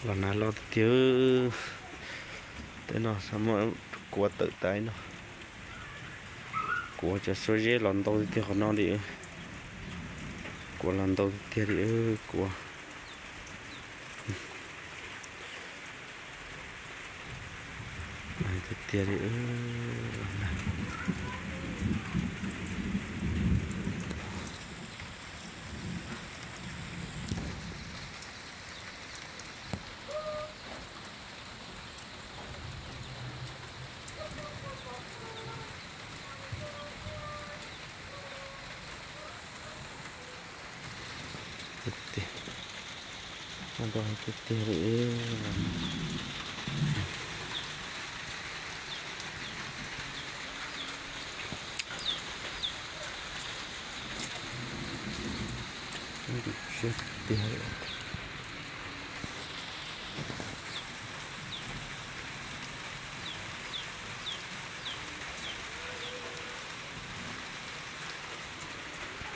ລາວນາລໍເຕີ ແຕ່ເນາະ ສາມາດ ກົວເຕີຕາຍເນາະ ກົວຈະຊວຍເຢ ລອນໂຕເຕີຂອງນ້ອງດີເອີ ກົວລອນໂຕເຕີດີເອີ ກົວ ອາຍເຕີເຕີດີເອີ ລອນນາ. ເຕັດຕິ ມັນຕ້ອງໃຫ້ເຕັດຕິເລີຍ ມັນເຕັດຕິເລີຍ.